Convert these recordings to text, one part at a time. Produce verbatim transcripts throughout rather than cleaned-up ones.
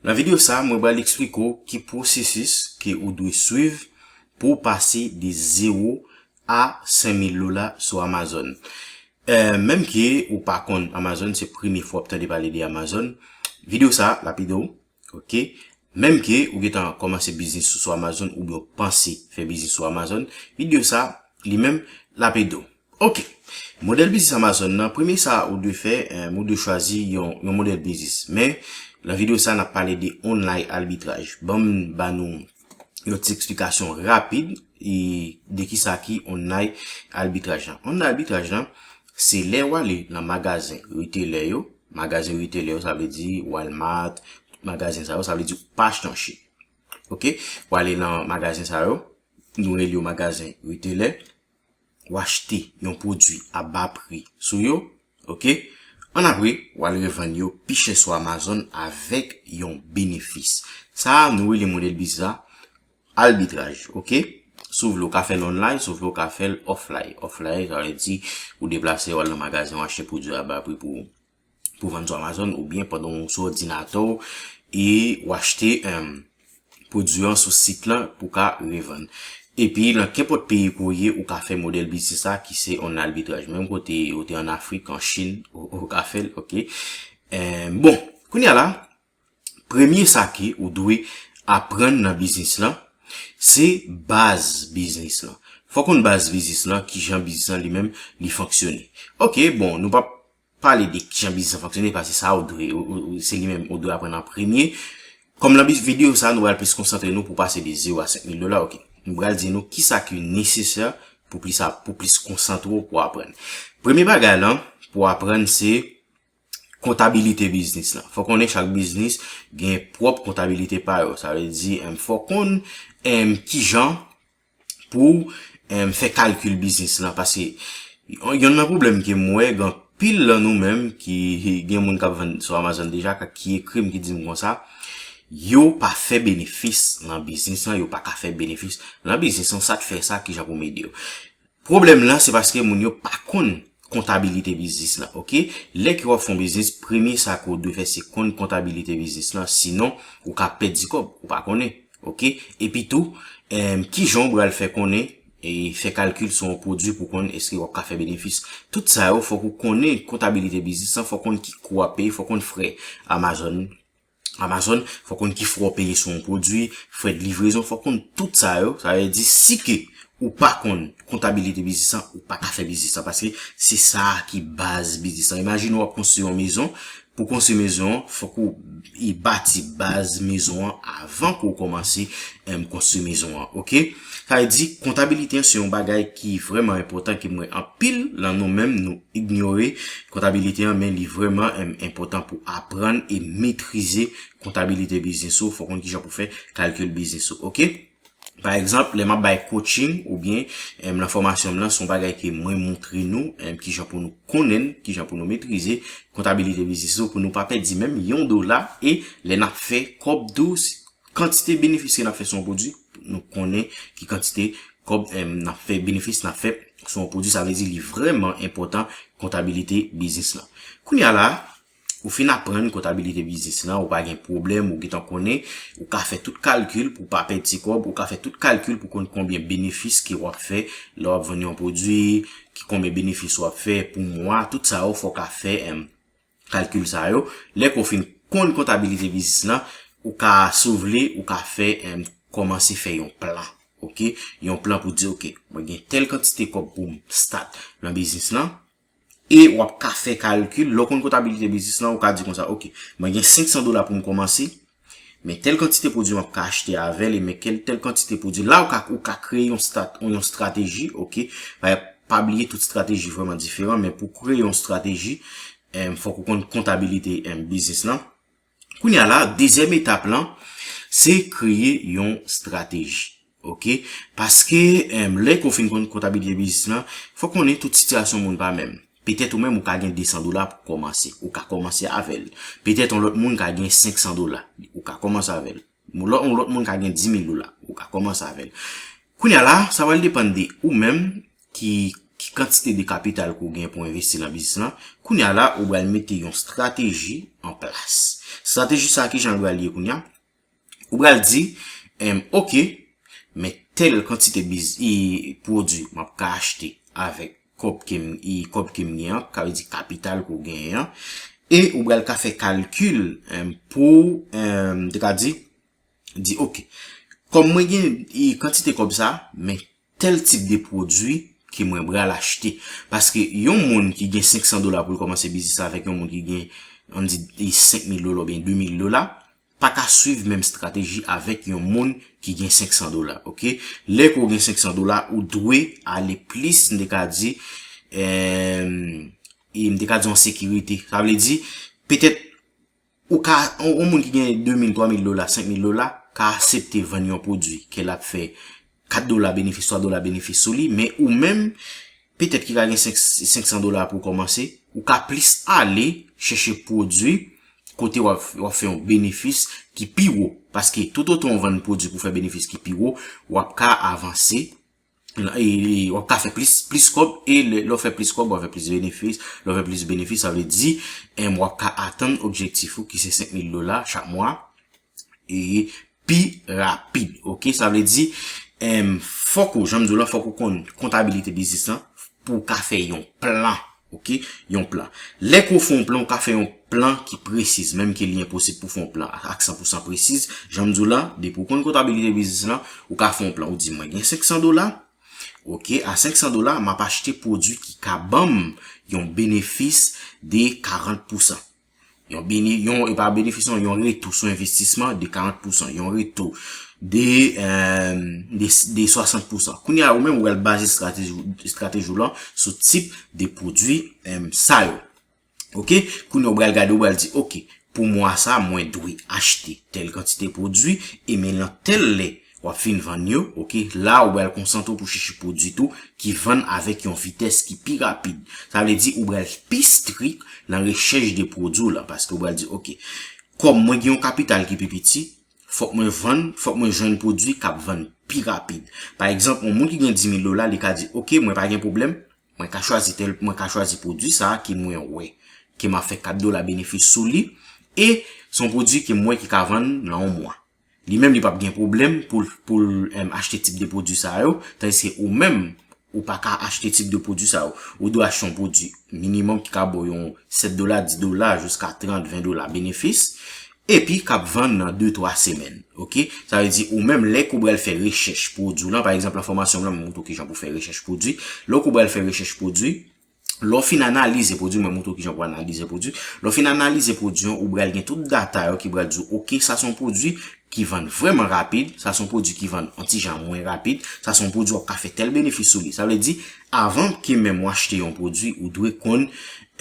Nan videyo sa, mwen pral eksplike w ki pwosesis ke ou dwe swiv pou w pase de zewo a senk mil dola sou Amazon. Eh, menm ke ou pa konn Amazon, se premye fwa w ap tande pale de Amazon, videyo sa l ap ede w, oke? Menm ke ou gentan kòmanse biznis sou, sou Amazon oubyen w panse fè biznis sou Amazon, videyo sa, li menm, l ap ede w. Oke. Modèl biznis Amazon nan, premye sa ou dwe fè, eh, ou dwe chwazi yon, yon modèl biznis. Men, nan videyo sa, n ap pale de online arbitraj. Ban m ba nou yon ti eksplikasyon rapid e de kisa ki online arbitraj lan. Online arbitraj lan, se lè w ale nan magazen retailer yo. Magazen retailer yo, sa vle di Walmart, tout magazen sa yo, sa vle di ou pa achte an Chin. Oke? W ale nan magazen sa yo, nou rele yo magazen retailer, w achte yon pwodui a ba pri sou yo, oke? Annapre, w al revann yo pi chè sou Amazon avèk yon benefis. Sa a, nou rele modèl biznis la arbitraj, oke? Si w vle, w ka fè l online, si w vle, w ka fè l offline. Offline, sa vle di, ou deplase, w al nan magazen, w achte pwodui a ba pri pou, pou vann sou Amazon, oubyen pandan w sou òdinatè w e w achte, em, pwodui an sou sit lan pou w ka revann. Epi, nan kenpòt peyi ke w ye, ou ka fè modèl biznis sa ki se an arbitraj. Menm kote ou te an Afrik, an Chin, ou, ou ka fè l, oke? Em, bon, kounye a la, premye sa ke ou dwe aprann nan biznis lan, se baz biznis lan. Fò w konn baz biznis lan, kijan biznis lan li menm li fonksyone. Oke, bon, nou p ap pale de kijan biznis lan fonksyone, paske sa ou dwe, ou, ou, ou, se li menm ou dwe aprann an premye. Kòm nan bi-, videyo sa, nou pral plis konsantre nou pou pase de zewo a senk mil dola, oke. Nou pral di nou kisa ki nesesè pou plis ap-, pou plis konsantre w pou aprann. Premye bagay lan, pou aprann, se kontabilite biznis lan. Fò w konnen chak biznis gen pwòp kontabilite pa yo. Sa vle di, em, fò w konn, em, kijan pou, em, fè kalkil biznis lan. Paske yon, yonn nan pwoblèm ke m wè, gen anpil nan nou menm ki gen moun k ap vann sou Amazon deja, k, ki ekri m, ki di m konsa, yo pa fè benefis nan biznis lan, yo pa ka fè benefis nan biznis lan, sa k fè sa, kijan pou m ede yo. Pwoblèm lan, se paske moun yo pa konn kontabilite biznis lan, oke? Lè ke w ap fè yon biznis, premye sa ke w dwe fè, se konn kontabilite biznis lan, sinon, ou ka pèdi kòb, ou pa konnen, oke? Epi tou, em, kijan w pral fè konnen e fè kalkil sou yon pwodui pou konn èske w ap ka fè benefis. Tout sa yo, fòk ou konnen kontabilite biznis lan, fòk konn ki kou w ap peye, fòk konn frè Amazon, Amazon, fò w konn ki frè w peye sou yon pwodui, frè de livrezon, fò w konn tout sa yo. Sa vle di, si ke ou pa konn kontabilite biznis lan, ou pa ka fè biznis lan, paske se sa ki baz biznis lan. Imajine w ap konstwi yon mezon, pou konstwi mezon an, fòk ou e bati baz mezon an avan ke w kòmanse, em, konstwi mezon an, oke? Sa vle di, kontabilite an se yon bagay ki vrèman enpòtan, ke m wè anpil nan nou menm, nou inyore kontabilite an, men li vrèman, em, enpòtan pou aprann e metrize kontabilite biznis ou. Fò w konn kijan pou fè kalkil biznis ou, oke? Pa egzanp, lè m ap bay coaching oubyen, em, nan fòmasyon m nan, se yon bagay ke mwen montre nou, em, kijan pou nou konnen, kijan pou nou metrize kontabilite biznis ou, pou nou pa pèdi menm yon dola, e lè n ap fè kòb tou, kantite benefis ke n ap fè sou yon pwodui, nou konnen ki kantite kòb, em, n ap fè, benefis n ap fè sou yon pwodui, sa vle di li vrèman enpòtan kontabilite biznis lan. Kounye a la, ou fin aprann kontabilite biznis lan, ou pa gen pwoblèm, ou gentan konnen, ou ka fè tout kalkil pou w pa pèdi kòb, ou ka fè tout kalkil pou konn konbyen benefis ke w ap fè lè w ap vann yon pwodui, ki konbyen benefis w ap fè pou mwa, tout sa yo fò w ka fè, em, kalkil sa yo. Lè ke w fin konn kontabilite biznis lan, ou ka, si w vle, ou ka fè, em, kòmanse fè yon plan. Oke? Yon plan pou di, oke, mwen gen tèl kantite kòb pou m start nan biznis lan. E w ap ka fè kalkil, lè w konn kontabilite biznis lan, ou ka di konsa, oke, mwen gen senk san dola pou m kòmanse, men tèl kantite pwodui m ap ka achte avè l, e men kèl, tèl kantite pwodui. La, ou ka, ou ka kreye yon strat-, yon estrateji, oke? Pa, pa bliye, tout estrateji vrèman diferan, men pou kreye yon estrateji, em, fòk ou konn kontabilite, em, biznis lan. Kounye a la, dezyèm etap lan, se kreye yon estrateji, oke? Paske, em, lè ke w fin konn kontabilite biznis lan, fòk konnen tout sitiyasyon moun pa menm. Petèt ou menm ou ka gen de san dola pou kòmanse. Ou ka kòmanse avè l. Petèt yon lòt moun ka gen senk san dola. Ou ka kòmanse avè l. Yon lòt, yon lòt moun ka gen di mil dola. Ou ka kòmanse avè l. Kounye a la, sa pral depann de ou menm ki, ki kantite de kapital ke w gen pou w envesti nan biznis lan. Kounye a la, ou pral mete yon estrateji an plas. Estrateji sa ki jan l pral ye kounye a? Ou pral di, em, ok, men tèl kantite biz, e, pwodui m ap ka achte avèk kòb ke m, e, kòb ke m gen an, ka vle di kapital ke w genyen an, e ou pral ka fè kalkil, em, pou, em, te ka di, di, ok, kòm mwen gen, e, kantite kòb sa, men tèl tip de pwodui ke mwen pral achte. Paske yon moun ki gen senk san dola pou l kòmanse biznis la avèk yon moun ki gen, ann di, e, senk mil dola oubyen de mil dola, pa ka swiv menm estrateji avèk yon moun ki gen senk san dola, ok? Lè ke w gen senk san dola, ou dwe ale plis, m te ka di, em, e m te ka di an sekirite. Sa vle di, petèt, ou ka, yon, yon moun ki gen de mil, twa mil dola, senk mil dola, ka aksepte vann yon pwodui ke l ap fè kat dola benefis, twa dola benefis sou li, men ou menm, petèt ki ka gen senk, senk san dola pou w kòmanse, ou ka plis ale chèche pwodui kote w ap, w ap fè yon benefis ki pi wo. Paske toutotan w vann pwodui pou fè benefis ki pi wo, w ap ka avanse, e, e w ap ka fè plis, plis kòb, e lè, lè w fè plis kòb, w ap fè plis benefis, lè w fè plis benefis, sa vle di, em, w ap ka atann objektif ou ki se senk mil dola chak mwa, e pi rapid, ok? Sa vle di, em, fòk ou, jan m di w la, fòk ou konn kontabilite biznis lan pou w ka fè yon plan, ok? Yon plan. Lè ke w fè yon plan, ou ka fè yon plan ki presiz, menm ke li enposib pou fè yon plan ak san pou san presiz. Jan m di w la, depi w konn kontabilite biznis lan, ou ka fè yon plan. Ou di, mwen gen senk san dola, ok, a senk san dola, m ap achte pwodui ki ka ban m yon benefis de karant pou san. Yon bene-, yon, e pa benefis, non, yon retou sou envestisman de karant pou san, yon retou de, eh, de, de swasant pou san. Kounye a, ou menm, ou pral baze estrateji, estrateji w lan sou tip de pwodui, em, sa yo. Ok? Kounye a, ou pral gade, ou pral di, ok, pou mwa sa, mwen dwe achte tèl kantite pwodui, e men nan tèl lè, w ap fin vann yo, ok? La, ou pral konsantre w pou chèche pwodui tou ki vann avèk yon vitès ki pi rapid. Sa vle di, ou pral pi strik nan rechèch de pwodui w la, paske ou pral di, ok, kòm mwen gen yon kapital ki pi piti, fòk mwen vann, fòk mwen jwenn pwodui k ap vann pi rapid. Pa egzanp, yon moun ki gen dis mil dola, li ka di, ok, mwen pa gen pwoblèm, mwen ka chwazi tèl, mwen ka chwazi pwodui sa a ki mwen wè ke m ap fè kat dola benefis sou li, e se yon pwodui ke m wè ki ka vann nan yon mwa. Li menm, li p ap gen pwoblèm pou l, pou l, em, achte tip de pwodui sa yo, tandiske ou menm, ou pa ka achte tip de pwodui sa yo. Ou dwe achte yon pwodui minimòm ki ka ba w yon sèt dola, dis dola, jiska trant, ven dola benefis, epi k ap vann nan de, twa semèn, ok? Sa vle di, ou menm, lè ke w pral fè rechèch pwodui w lan, pa egzanp, nan fòmasyon m lan, mwen montre w kijan pou fè rechèch pwodui. Lè ke w pral fè rechèch pwodui, lè w fin analize pwodui, mwen montre w kijan pou analize pwodui. Lè w fin analize pwodui an, ou pral gen tout data yo ki pral di w, ok, sa se yon pwodui ki vann vrèman rapid, sa se yon pwodui ki vann yon ti jan mwen rapid, sa se yon pwodui w ap ka fè tèl benefis sou li. Sa vle di, avan ke menm w achte yon pwodui, ou dwe konn,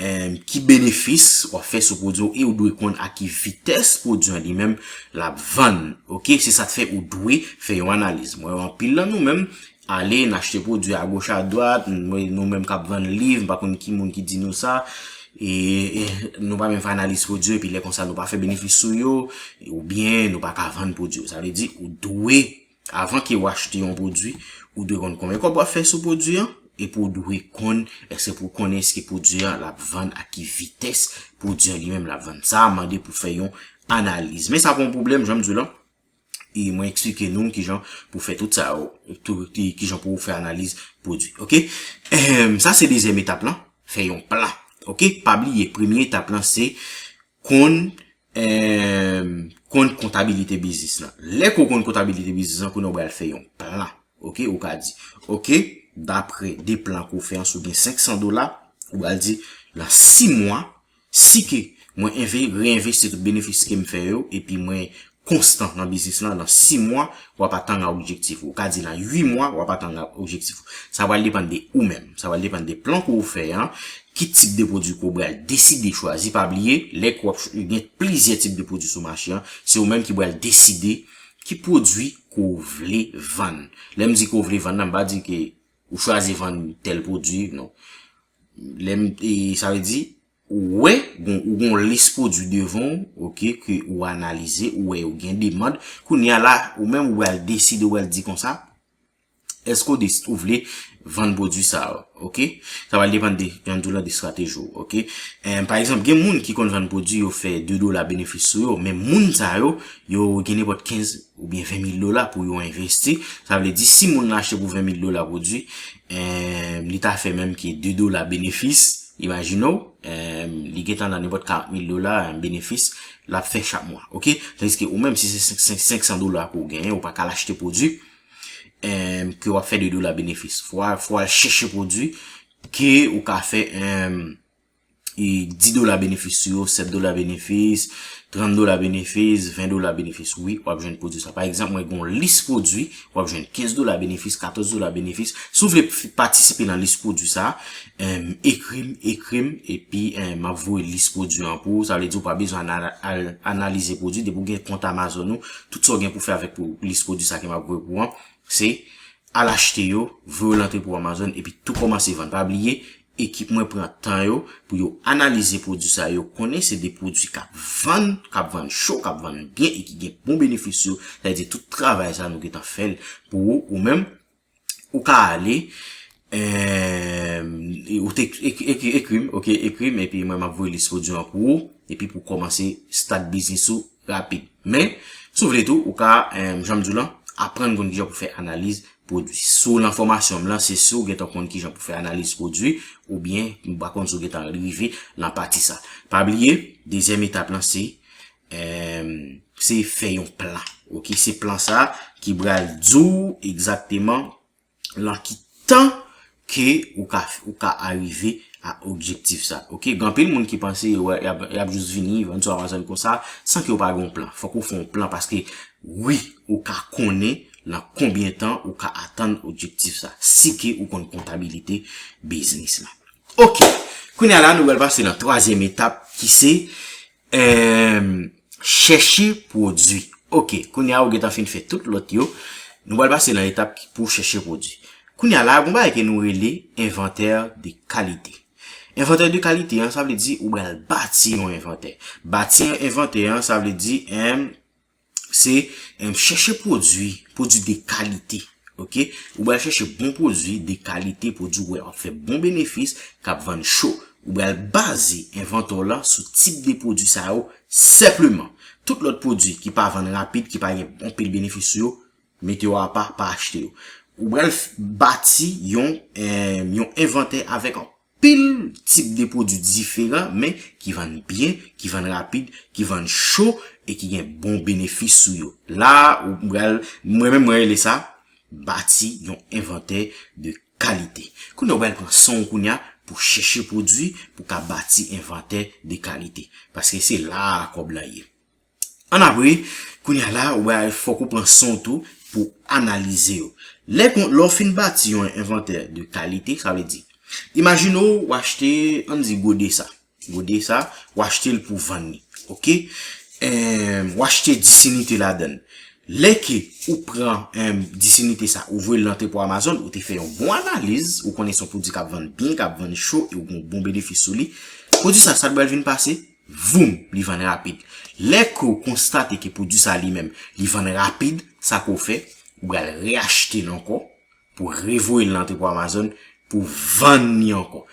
em, ki benefis w ap fè sou pwodui w e ou dwe konn a ki vitès pwodui an li menm l ap vann. Ok? Se sa k fè ou dwe fè yon analiz. Mwen wè anpil nan nou menm, ale, n achte pwodui agoch adwat, nou, nou menm k ap vann liv, m pa konn ki moun ki di nou sa, e, e nou pa menm fè analiz pwodui, epi lè konsa nou pa fè benefis sou yo, oubyen nou pa ka vann pwodui yo. Sa vle di, ou dwe, avan ke w achte yon pwodui, ou dwe konn konbyen kòb w ap fè sou pwodui an, epi ou dwe konn, èske pou konnen èske pwodui an l ap vann a ki vitès pwodui an li menm l ap vann. Sa a mande pou fè yon analiz. Men sa pa yon pwoblèm, jan m di w lan, e mwen eksplike nou kijan pou fè tout sa yo, tou, e kijan pou w fè analiz pwodui. Ok? Em, sa se dezyèm etap lan, fè yon plan. Ok? Pa bliye, premye etap lan se konn, em, konn kontabilite biznis lan. Lè ke w konn kontabilite biznis lan, kounye a w pral fè yon plan. Ok? Ou ka di, ok, dapre de plan ke w fè an, si w gen senk san dola, ou pral di, nan sis mwa, si ke mwen enve-, reenvesti tout benefis ke m fè yo, epi mwen konstan nan biznis lan, nan sis mwa, w ap atann a objektif ou. Ou ka di nan uit mwa, w ap atann a objektif ou. Sa pral depann de ou menm. Sa pral depann de plan ke w fè an, ki tip de pwodui ke w pral deside chwazi. Pa bliye, lè ke w ap ch-, gen plizyè tip de pwodui sou mache an, se ou menm ki pral deside ki pwodui ke w vle vann. Lè m di ke w vle vann nan, m pa di ke ou chwazi vann tèl pwodui, non. Lè m, e sa vle di, ou wè, gon, ou gon lis pwodui devan w, ok, ke ou analize, ou wè yo gen demann. Kounye a la, ou menm ou pral deside, ou pral di konsa, èske ou des-, ou vle, vann pwodui sa yo, oke? Sa va depann de, jan m di w la, de estrateji w, oke? Em, pa egzanp, gen moun ki konn vann pwodui, yo fè de dola benefis sou yo, men moun sa yo, yo gen nenpòt kenz oubyen ven mil dola pou yo envesti. Sa vle di, si moun nan achte pou ven mil dola pwodui, em, li ta fè menm ke de dola benefis, imajine w, em, li gentan nan nenpòt karant mil dola, em, benefis, l ap fè chak mwa, oke? Tandiske ou menm, si se senk, senk, senk san dola ke w genyen, ou pa ka al achte pwodui, em, ke w ap fè de dola benefis. Fò, fò w al chèche pwodui ke ou ka fè, em, e dis dola benefis sou yo, sèt dola benefis, trant dola benefis, ven dola benefis. Wi, w ap jwenn pwodui sa. Pa egzanp, mwen gen yon lis pwodui, w ap jwenn kenz dola benefis, katòz dola benefis. Si w vle f-, patisipe nan lis pwodui sa, em, ekri m, ekri m, epi, em, m ap voye lis pwodui an pou ou. Sa vle di w pa bezwen anal-, al-, analize pwodui. Depi w gen kont Amazon ou, tout sa w gen pou fè avèk pou, lis pwodui sa ke m ap voye pou ou an, se al achte yo, voye l antre pou Amazon, epi tou kòmanse vann. Pa bliye, ekip mwen pran tan yo pou yo analize pwodui sa yo, konnen se de pwodui k ap vann, k ap vann cho, k ap vann byen e ki gen bon benefis yo. Sa vle di tout travay sa nou gentan fè l pou ou, ou menm, ou ka ale, em, e ou te ek-, ek-, ek-, ekri m, oke, ekri m, epi mwen m ap voye lis pwodui an pou ou, epi pou kòmanse start biznis ou rapid. Men, si w vle tou, ou ka, em, jan m di w lan, aprann konn kijan pou fè analiz pwodui. Si w nan fòmasyon m lan, se si w gentan konn kijan pou fè analiz pwodui, oubyen, m pa konn si w gentan rive nan pati sa. Pa bliye, dezyèm etap lan, se, em, se fè yon plan. Oke, se plan sa ki pral di w egzakteman nan ki tan ke ou ka, ou ka arive a objektif sa. Oke, gen anpil moun ki panse yo, y ap, y ap jis vini, vann sou Amazon konsa, san ke yo pa gen yon plan. Fòk ou fè yon plan paske, wi, ou ka konnen nan konbyen tan ou ka atann objektif sa, si ke ou konn kontabilite biznis la. Oke, kounye a la, nou pral pase nan twazyèm etap ki se, em, chèche pwodui. Oke, kounye a ou gentan fin fè tout lòt yo. Nou pral pase nan etap ki pou chèche pwodui. Kounye a la, gon bagay ke nou rele envantè de kalite. Envantè de kalite an, sa vle di ou pral bati yon envantè. Bati yon envantè an, sa vle di, em, se, em, chèche pwodui, pwodui de kalite. Oke? Ou pral chèche bon pwodui de kalite, pwodui ou wè w ap fè bon benefis, k ap vann cho. Ou pral baze envantè w lan sou tip de pwodui sa yo senpleman. Tout lòt pwodui ki pa vann rapid, ki pa gen anpil benefis sou yo, mete yo apa, pa achte yo. Ou pral f-, bati yon, em, yon envantè avèk anpil tip de pwodui diferan, men ki vann byen, ki vann rapid, ki vann cho e ki gen bon benefis sou yo. La, ou pral, mwen menm, mwen rele sa bati yon envantè de kalite. Kounye a, ou pral pran san w kounye a pou chèche pwodui, pou ka bati envantè de kalite. Paske se la a kòb lan ye. Annapre, kounye a la, ou pral, fòk ou pran san w tou pou analize yo. Lè kon, lè w fin bati yon envantè de kalite, sa vle di, imajine w, w achte, ann di gode sa. Gode sa, w achte l pou vann li. Oke? Em, w achte dis inite ladan l. Lè ke ou pran, em, dis inite sa, ou voye l nan antrepò Amazon, ou te fè yon bon analiz, ou konnen se yon pwodui k ap vann byen, k ap vann cho, e ou gen yon bon benefis sou li. Pwodui sa, sa t pral vin pase? Voum, li vann rapid. Lè ke w konstate ke pwodui sa li menm, li vann rapid, sa ke w fè, ou pral reyachte l ankò, pou revoye l nan antrepò Amazon, pou vann li ankò.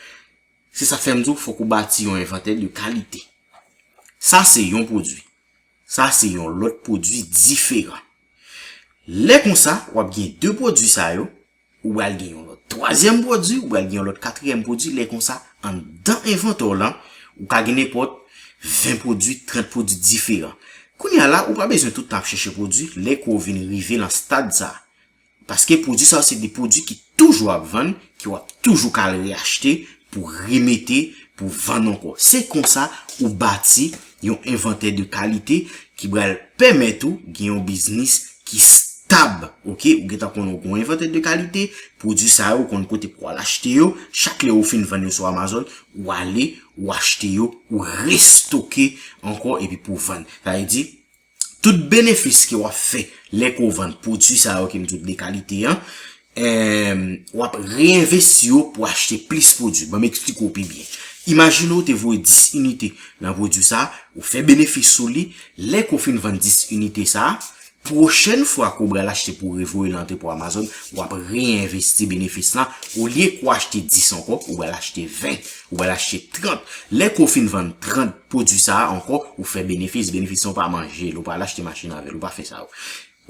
Se sa k fè m di w, fòk ou bati yon envantè de kalite. Sa se yon pwodui. Sa se yon lòt pwodui diferan. Lè konsa, w ap gen de pwodui sa yo, ou pral gen yon lòt twazyèm pwodui, ou pral gen yon lòt katriyèm pwodui. Lè konsa, anndan envantè w lan, ou ka gen nenpòt ven pwodui, trant pwodui diferan. Kounye a la, ou pa bezwen tout tan ap chèche pwodui, lè ke w vin rive nan stad sa a. Paske pwodui sa yo se de pwodui ki toujou ap vann, ke w ap toujou ka al reyachte pou remete, pou vann ankò. Se konsa ou bati yon envantè de kalite ki pral pèmèt ou gen yon biznis ki stab, oke? Ou gentan konnen ou gen yon envantè de kalite, pwodui sa yo, ou konn kote pou w al achte yo, chak lè ou fin vann yo sou Amazon, ou ale, ou achte yo, ou restoke ankò epi pou w vann. Sa vle di, tout benefis ke w ap fè lè ke w vann pwodui sa yo ke m di w de kalite an, em, w ap reenvesti yo pou achte plis pwodui. Ban m eksplike w pi byen. Imajine w te voye dis inite nan pwodui sa, ou fè benefis sou li, lè ke w fin vann dis inite sa, Pwochèn fwa ke w pral achte pou w revoye l antre pou Amazon, w ap reenvesti benefis lan. Olye ke w achte dis ankò, ou pral achte ven, ou pral achte trant. Lè ke w fin vann trant pwodui sa a ankò, ou fè benefis, benefis lan ou pa manje l, ou pa al achte machin avè l, ou pa fè sa yo.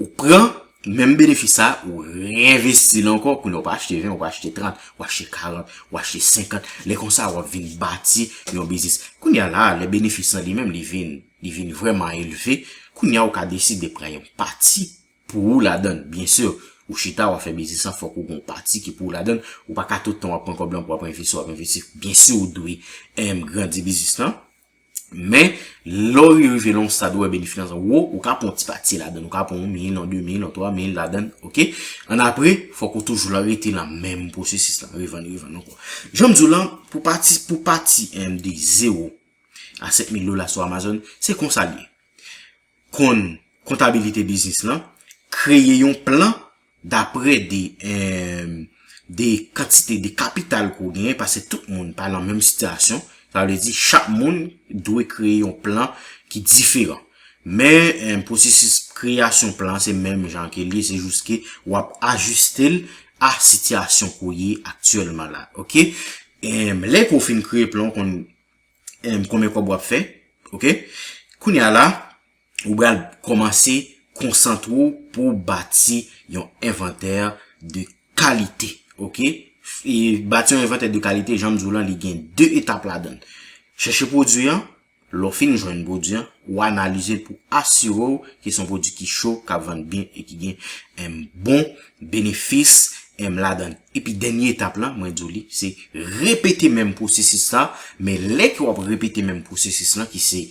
Ou pran menm benefis sa a, ou reenvesti l ankò, kounye a ou pa achte ven, ou pa achte trant, ou achte karant, ou achte senkant. Lè konsa, w ap vin bati yon biznis. Kounye a la, lè benefis lan li menm, li vin, li vin vrèman elve, kounye a ou ka deside pran yon pati pou ou ladan l. Byen si, ou chita, w ap fè biznis lan, fòk ou gen yon pati ki pou ou ladan l. Ou pa ka tout tan w ap pran kòb lan pou w ap envesti, w ap envesti. Byen si, ou dwe, em, grandi biznis lan. Men, lè w rive nan yon stad ou wè benefis lan wo, ou ka pran yon ti pati ladan l. Ou ka pran yon mil, yon de mil, yon twa mil ladan l, oke? Annapre, fòk ou toujou la rete nan menm pwosesis lan, revann, revann ankò. Jan m di w lan, pou pati, pou pati, em, de zewo a senk mil dola sou Amazon, se konsa l ye. Konn kontabilite biznis lan, kreye yon plan dapre de, em, de kantite de kapital ke w genyen, paske tout moun pa nan menm sitiyasyon. Sa vle di, chak moun dwe kreye yon plan ki diferan. Men, em, pwosesis kreyasyon plan, se menm jan ke l ye, se jis ke w ap ajiste l a sitiyasyon ke w ye aktyèlman la, oke? Em, lè ke w fin kreye plan, w konn, em, konbyen kòb w ap fè, oke? Kounye a la, ou pral kòmanse konsantre w pou w bati yon envantè de kalite, oke? E bati yon envantè de kalite, jan m di w lan, li gen de etap ladan l. Chèche pwodui an, lè w fin jwenn pwodui an, ou analize l pou asire w ke se yon pwodui ki cho, k ap vann byen e ki gen, em, bon benefis, em, ladan l. Epi dènye etap lan, mwen di w li, se repete menm pwosesis la, men lè ke w ap repete menm pwosesis lan, ki se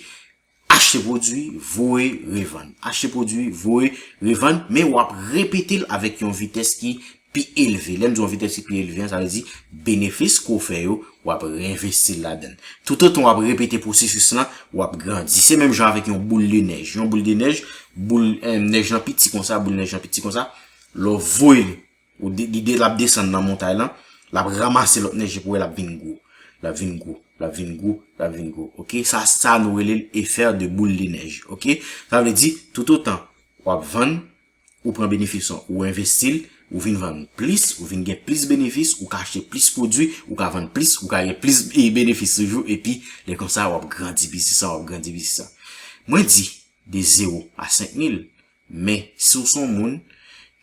achte pwodui, voye, revann. Achte pwodui, voye, revann, men w ap repete l avèk yon vitès ki pi elve. Lè m di yon vitès ki pi elve an, sa vle di benefis ke w fè yo, w ap reenvesti l ladan l. Toutotan w ap repete pwosesis lan, w ap grandi. Se menm jan avèk yon boul de nèj. Yon boul de nèj, boul, eh, nèj lan piti konsa, boul nèj lan piti konsa. Lè w voye l, ou de, li de, l ap desann nan montay lan, l ap ranmase lòt nèj epi w wè l ap vin gwo. L ap vin gwo, l ap vin gwo, l ap vin gwo. Oke? Sa, sa nou rele l effet de boule de neige. Oke? Sa vle di, toutotan w ap vann, ou pran benefis lan, ou envesti l, ou vin vann plis, ou vin gen plis benefis, ou ka achte plis pwodui, ou ka vann plis, ou ka gen plis, e, benefis toujou, epi lè konsa, w ap grandi biznis lan, w ap grandi biznis lan. Mwen di, de zewo a senk mil, men si w se yon moun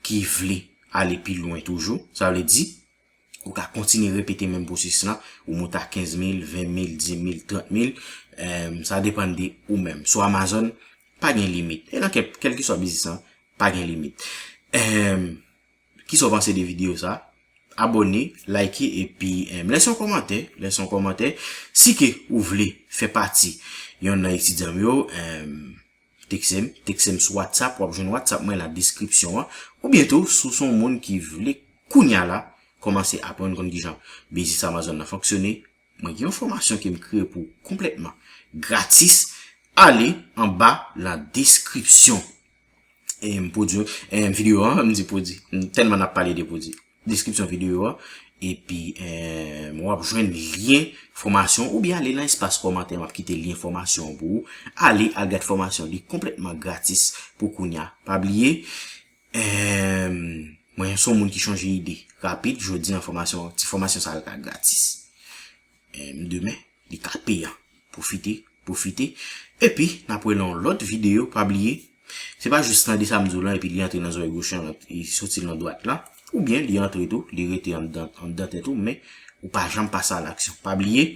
ki vle ale pi lwen toujou, sa vle di, ou ka kontinye repete menm pwosesis lan, ou moute a kenz mil, ven mil, dis mil, trant mil, em, sa depann de ou menm. Sou Amazon, pa gen limit. E nan kèl, kèlkeswa biznis lan, pa gen limit. Em, kisa w panse de videyo sa? Abòne, like, epi, em, lèse yon kòmantè, lèse yon kòmantè. Si ke ou vle fè pati yonn nan etidyan m yo, em, Tekse m, tekse m sou WhatsApp, w ap jwenn WhatsApp mwen nan deskripsyon an. Oubyen tou, si w se yon moun ki vle kounya la, kòmanse aprann konn kijan biznis Amazon nan fonksyone, mwen gen yon fòmasyon ke m kreye pou ou konplètman gratis. Ale anba nan deskripsyon. E m pwodui, e m videyo an, m di pwodui. M tèlman n ap pale de pwodui. Deskripsyon videyo a. Epi, eh, w ap jwenn lyen fòmasyon oubyen ale nan espas kòmantè, m ap kite lyen fòmasyon an pou ou. Ale, al gad fòmasyon, li konplètman gratis pou kounya. Pa bliye, eh, mwen se yon moun ki chanje ide rapid, jodi an fòmasyon, ti fòmasyon sa a ka gratis. Eh, demen, li ka peyan. Pwofite, pwofite. Epi, n ap wè nan yon lòt videyo, pa bliye, se pa jis tande sa m di w lan, epi li antre nan zòrèy goch lan, li soti nan dwat lan, oubyen li antre tou, li rete anndan, anndan tèt ou, men ou pa janm pase a laksyon. Pa bliye,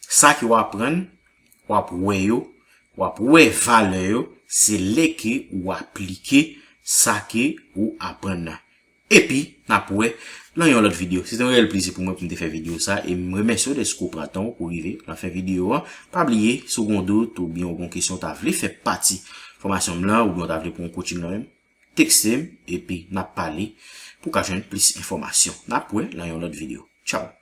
sa ke w aprann, w ap wè yo, w ap wè valè yo, se lè ke ou aplike sa ke ou aprann nan. Epi, n ap wè nan yon lòt videyo. Se te yon reyèl plezi pou mwen pou m te fè videyo sa, e m remèsye w dèske w pran tan w pou w rive nan fen videyo an. Pa bliye, si w gen yon dout oubyen w gen yon kesyon w ta vle fè pati fòmasyon m lan, oubyen w ta vle pran yon coaching nan menm, tekste m, epi n ap pale pou w ka jwenn plis enfòmasyon. N ap wè nan yon lòt videyo. Tchaw!